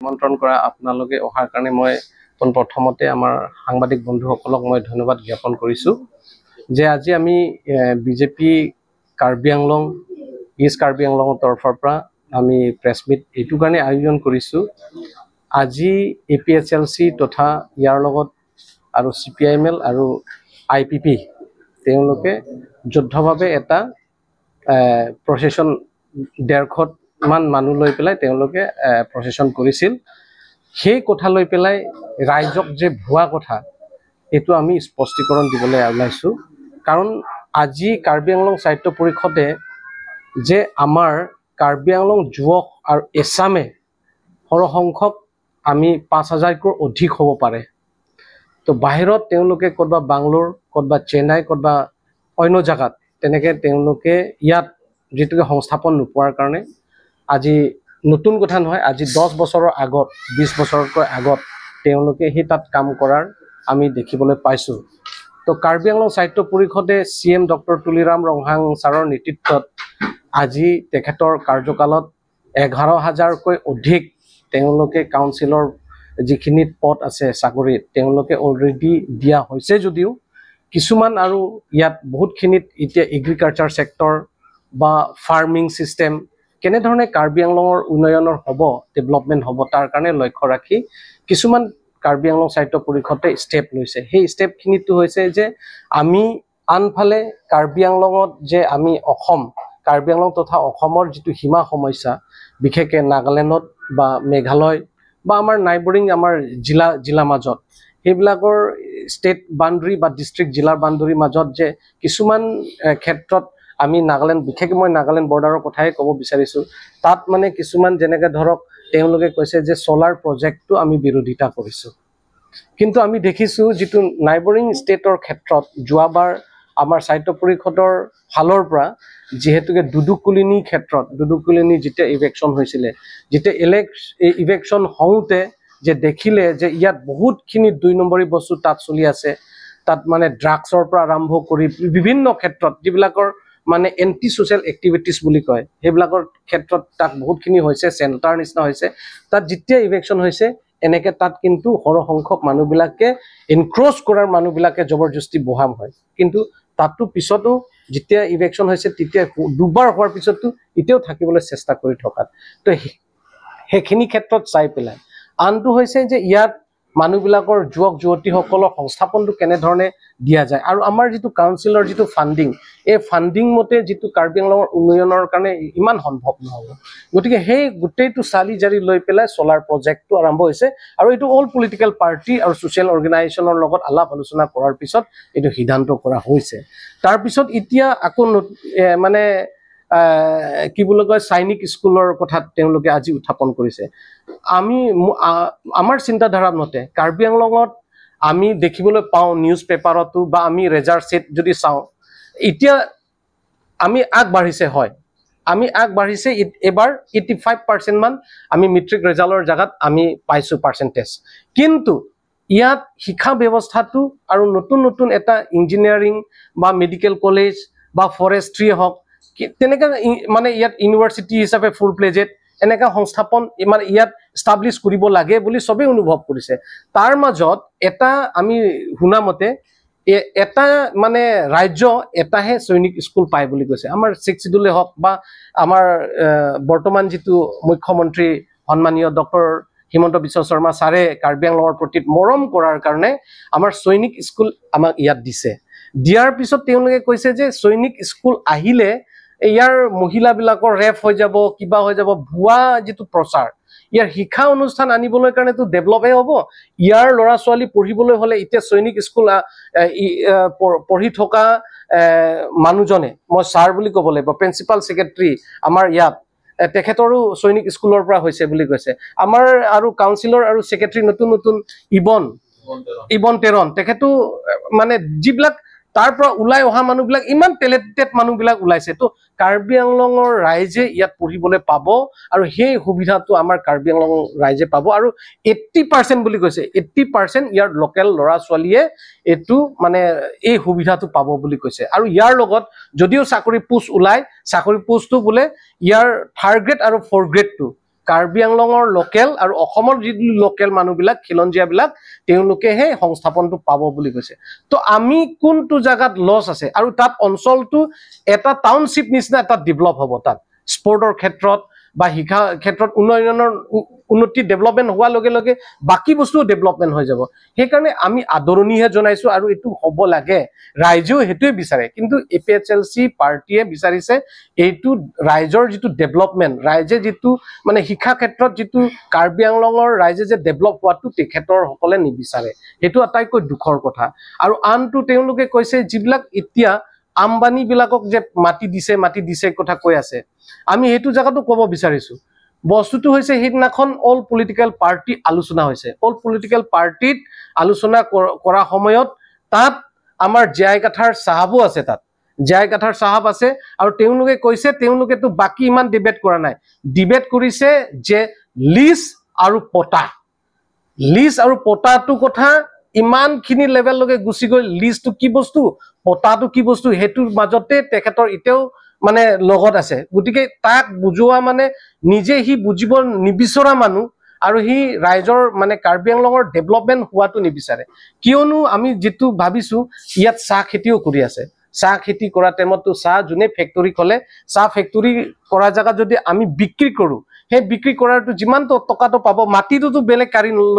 নিমন্ত্ৰণ কৰা আপোনালোকে অহাৰ কাৰণে মই পোনপ্ৰথমতে আমাৰ সাংবাদিক বন্ধুসকলক মই ধন্যবাদ জ্ঞাপন কৰিছোঁ যে আজি আমি বিজেপি কাৰ্বি আংলং, ইষ্ট কাৰ্বি আংলঙৰ তৰফৰ পৰা আমি প্ৰেছ মিট এইটো কাৰণে আয়োজন কৰিছোঁ। আজি এপিএইচএলচি তথা ইয়াৰ লগত আৰু চিপিআইএমএল আৰু আইপিপি তেওঁলোকে যুদ্ধভাৱে এটা প্ৰচেছন 150মান মানুহ লৈ পেলাই তেওঁলোকে প্ৰচেছন কৰিছিল। সেই কথা লৈ পেলাই ৰাইজক যে ভুৱা কথা, এইটো আমি স্পষ্টীকৰণ দিবলৈ ওলাইছোঁ। কাৰণ আজি কাৰ্বি আংলং স্বায়ত্ত পৰিষদে যে আমাৰ কাৰ্বি আংলং যুৱক আৰু এছামে সৰহসংখ্যক আমি 5000তকৈ অধিক হ'ব পাৰে। তো বাহিৰত তেওঁলোকে ক'ৰবাত বাংলোৰ, ক'ৰবাত চেন্নাই, ক'ৰবাত অন্য জেগাত তেনেকৈ তেওঁলোকে ইয়াত যিটোকে সংস্থাপন নোপোৱাৰ কাৰণে আজি নতুন কথা নহয়, আজি 10 বছৰৰ আগত, 20 বছৰতকৈ আগত তেওঁলোকে সেই তাত কাম কৰাৰ আমি দেখিবলৈ পাইছোঁ। তো কাৰ্বি আংলং স্বায়ত্ত পৰিষদে চিএম ডক্টৰ তুলিৰাম ৰংহাং ছাৰৰ নেতৃত্বত আজি তেখেতৰ কাৰ্যকালত 11 হাজাৰকৈ অধিক তেওঁলোকে কাউন্সিলৰ যিখিনি পদ আছে চাকৰিত, তেওঁলোকে অলৰেডি দিয়া হৈছে যদিও কিছুমান আৰু ইয়াত বহুতখিনিত এতিয়া এগ্ৰিকালচাৰ ছেক্টৰ বা ফাৰ্মিং ছিষ্টেম কেনেধৰণে কাৰ্বি আংলঙৰ উন্নয়নৰ হ'ব, ডেভেলপমেণ্ট হ'ব, তাৰ কাৰণে লক্ষ্য ৰাখি কিছুমান কাৰ্বি আংলং স্বায়ত্ত পৰিষদে ষ্টেপ লৈছে। সেই ষ্টেপখিনিতো হৈছে যে আমি আনফালে কাৰ্বি আংলঙত যে আমি অসম, কাৰ্বি আংলং তথা অসমৰ যিটো সীমা সমস্যা, বিশেষকৈ নাগালেণ্ডত বা মেঘালয় বা আমাৰ নাইবৰিং আমাৰ জিলা জিলাৰ মাজত, সেইবিলাকৰ ষ্টেট বাউণ্ডৰী বা ডিষ্ট্ৰিক্ট জিলাৰ বাউণ্ডৰীৰ মাজত যে কিছুমান ক্ষেত্ৰত আমি নাগালেণ্ড, বিশেষকৈ মই নাগালেণ্ড বৰ্ডাৰৰ কথাই ক'ব বিচাৰিছোঁ, তাত মানে কিছুমান যেনেকৈ ধৰক তেওঁলোকে কৈছে যে ছ'লাৰ প্ৰজেক্টটো আমি বিৰোধিতা কৰিছোঁ। কিন্তু আমি দেখিছোঁ যিটো নাইবৰিং ষ্টেটৰ ক্ষেত্ৰত যোৱাবাৰ আমাৰ স্বায়ত্ত পৰিষদৰ ফালৰ পৰা যিহেতুকে দুদুকুলিনী ক্ষেত্ৰত, দুদুকুলিনী যেতিয়া ইভেকশ্যন হৈছিলে, যেতিয়া ইভেকশ্যন হওঁতে যে দেখিলে যে ইয়াত বহুতখিনি দুই নম্বৰী বস্তু তাত চলি আছে, তাত মানে ড্ৰাগছৰ পৰা আৰম্ভ কৰি বিভিন্ন ক্ষেত্ৰত যিবিলাকৰ মানে এণ্টি ছ'চিয়েল এক্টিভিটিছ বুলি কয়, সেইবিলাকৰ ক্ষেত্ৰত তাত বহুতখিনি হৈছে, চেণ্টাৰ নিচিনা হৈছে। তাত যেতিয়া ইভেকশ্যন হৈছে এনেকে তাত কিন্তু সৰহসংখ্যক মানুহবিলাকে এনক্ৰ'চ কৰাৰ মানুহবিলাকে জবৰদস্তি বহাম হয়। কিন্তু তাতো পিছতো যেতিয়া ইভেকশ্যন হৈছে, তেতিয়া দুবাৰ হোৱাৰ পিছতো এতিয়াও থাকিবলৈ চেষ্টা কৰি থকাত, তো সেইখিনি ক্ষেত্ৰত চাই পেলাই আনটো হৈছে যে ইয়াত মানুহবিলাকৰ যুৱক যুৱতীসকলৰ সংস্থাপনটো কেনেধৰণে দিয়া যায় আৰু আমাৰ যিটো কাউন্সিলৰ যিটো ফাণ্ডিং, এই ফাণ্ডিং মতে যিটো কাৰ্বি আংলঙৰ উন্নয়নৰ কাৰণে ইমান সম্ভৱ নহ'ব। গতিকে সেই গোটেইটো চালি জাৰি লৈ পেলাই ছ'লাৰ প্ৰজেক্টটো আৰম্ভ হৈছে আৰু এইটো অল পলিটিকেল পাৰ্টি আৰু ছ'চিয়েল অৰ্গেনাইজেশ্যনৰ লগত আলাপ আলোচনা কৰাৰ পিছত এইটো সিদ্ধান্ত কৰা হৈছে। তাৰপিছত এতিয়া আকৌ মানে কি বুলি কয়, সৈনিক স্কুলৰ কথাত তেওঁলোকে আজি উত্থাপন কৰিছে। আমি আমাৰ চিন্তাধাৰা মতে কাৰ্বি আংলঙত আমি দেখিবলৈ পাওঁ নিউজ পেপাৰতো বা আমি ৰেজাল্ট শ্বীট যদি চাওঁ, এতিয়া আমি আগবাঢ়িছে হয়, আমি আগবাঢ়িছে। এইবাৰ 85% মান আমি মেট্ৰিক ৰেজাল্টৰ জেগাত আমি পাইছোঁ পাৰ্চেণ্টেজ। কিন্তু ইয়াত শিক্ষা ব্যৱস্থাটো আৰু নতুন নতুন এটা ইঞ্জিনিয়াৰিং বা মেডিকেল কলেজ বা ফৰেষ্ট্ৰিয়ে হওক, তেনেকৈ মানে ইয়াত ইউনিভাৰ্চিটি হিচাপে ফুল ফ্লেজেড এনেকুৱা সংস্থাপন মানে ইয়াত ষ্টাব্লিছ কৰিব লাগে বুলি চবেই অনুভৱ কৰিছে। তাৰ মাজত এটা আমি শুনা মতে এটা মানে ৰাজ্য এটাহে সৈনিক স্কুল পায় বুলি কৈছে। আমাৰ ছিক্স চিডুলে হওক বা আমাৰ বৰ্তমান যিটো মুখ্যমন্ত্ৰী সন্মানীয় ডক্টৰ হিমন্ত বিশ্ব শৰ্মা ছাৰে কাৰ্বি আংলঙৰ প্ৰতি মৰম কৰাৰ কাৰণে আমাৰ সৈনিক স্কুল আমাক ইয়াত দিছে। দিয়াৰ পিছত তেওঁলোকে কৈছে যে সৈনিক স্কুল আহিলে ইয়াৰ মহিলাবিলাকৰ ৰেপ হৈ যাব, কিবা হৈ যাব, ভুৱা যিটো প্ৰচাৰ। ইয়াৰ শিক্ষা অনুষ্ঠান আনিবলৈ কাৰণেতো ডেভেলপহে হ'ব। ইয়াৰ ল'ৰা ছোৱালী পঢ়িবলৈ হ'লে এতিয়া সৈনিক স্কুল পঢ়ি থকা মানুহজনে, মই ছাৰ বুলি ক'ব লাগিব, প্ৰিন্সিপাল ছেক্ৰেটাৰী আমাৰ ইয়াত তেখেতৰো সৈনিক স্কুলৰ পৰা হৈছে বুলি কৈছে। আমাৰ আৰু কাউন্সিলৰ আৰু ছেক্ৰেটাৰী নতুন নতুন ইবন ইবন টেৰন, তেখেতো মানে যিবিলাক তাৰ পৰা ওলাই অহা মানুহবিলাক ইমান টেলেণ্টেড মানুহবিলাক ওলাইছে। তো কাৰ্বি আংলঙৰ ৰাইজে ইয়াত পঢ়িবলৈ পাব আৰু সেই সুবিধাটো আমাৰ কাৰ্বি আংলং ৰাইজে পাব। আৰু 80% বুলি কৈছে, 80% ইয়াৰ লোকেল ল'ৰা ছোৱালীয়ে এইটো মানে এই সুবিধাটো পাব বুলি কৈছে। আৰু ইয়াৰ লগত যদিও চাকৰি পোষ্ট ওলায়, চাকৰি পোষ্টটো বোলে ইয়াৰ থাৰ্ড গ্ৰেড আৰু ফ'ৰ্থ গ্ৰেডটো কাৰ্বি আংলঙৰ লোকেল আৰু অসমৰ যি লোকেল মানুহবিলাক, খিলঞ্জীয়াবিলাক, তেওঁলোকেহে সংস্থাপনটো পাব বুলি কৈছে। তো আমি কোনটো জেগাত লছ আছে? আৰু তাত অঞ্চলটো এটা টাউনশ্বিপ নিচিনা এটা ডেভেলপ হ'ব। তাত স্পৰ্টৰ ক্ষেত্ৰত বা শিক্ষা ক্ষেত্ৰত উন্নয়নৰ উন্নতি, ডেভেলপমেণ্ট হোৱাৰ লগে লগে বাকী বস্তুও ডেভেলপমেণ্ট হৈ যাব। সেইকাৰণে আমি আদৰণিহে জনাইছো আৰু এইটো হ'ব লাগে, ৰাইজেও সেইটোৱে বিচাৰে। কিন্তু এপিএইচএলচি পাৰ্টীয়ে বিচাৰিছে এইটো ৰাইজৰ যিটো ডেভেলপমেণ্ট, ৰাইজে যিটো মানে শিক্ষা ক্ষেত্ৰত যিটো কাৰ্বি আংলঙৰ ৰাইজে যে ডেভেলপ হোৱাটো তেখেতৰ সকলে নিবিচাৰে। সেইটো আটাইতকৈ দুখৰ কথা। আৰু আনটো তেওঁলোকে কৈছে, যিবিলাক এতিয়া আম্বানীবিলাকক যে মাটি দিছে, মাটি দিছে কথা কৈ আছে, আমি সেইটো জেগাতো ক'ব বিচাৰিছো। বস্তুটো হৈছে, সেইদিনাখন অল পলিটিকেল পাৰ্টি আলোচনা হৈছে। অল পলিটিকেল পাৰ্টিত আলোচনা কৰা সময়ত তাত আমাৰ জে আই কাথাৰ চাহাবো আছে, তাত জে আই কাথাৰ চাহাব আছে আৰু তেওঁলোকে কৈছে, তেওঁলোকেতো বাকী ইমান ডিবেট কৰা নাই, ডিবেট কৰিছে যে লিজ আৰু পটা, লিজ আৰু পটাটো কথা ইমানখিনি লেভেললৈকে গুচি গ'ল। লিজটো কি বস্তু, পটাটো কি বস্তু, সেইটোৰ মাজতে তেখেতৰ এতিয়াও মানে লগত আছে। গতিকে তাক বুজোৱা মানে নিজে সি বুজিব নিবিচৰা মানুহ আৰু সি ৰাইজৰ মানে কাৰ্বি আংলঙৰ ডেভেলপমেণ্ট হোৱাটো নিবিচাৰে। কিয়নো আমি যিটো ভাবিছো, ইয়াত চাহ খেতিও কৰি আছে। চাহ খেতি কৰা টাইমততো চাহ যোনে ফেক্টৰী খোলে, চাহ ফেক্টৰী কৰা জেগাত যদি আমি বিক্ৰী কৰোঁ, সেই বিক্ৰী কৰাটো যিমানটো টকাটো পাব, মাটিটোতো বেলেগ কাঢ়ি নলয়।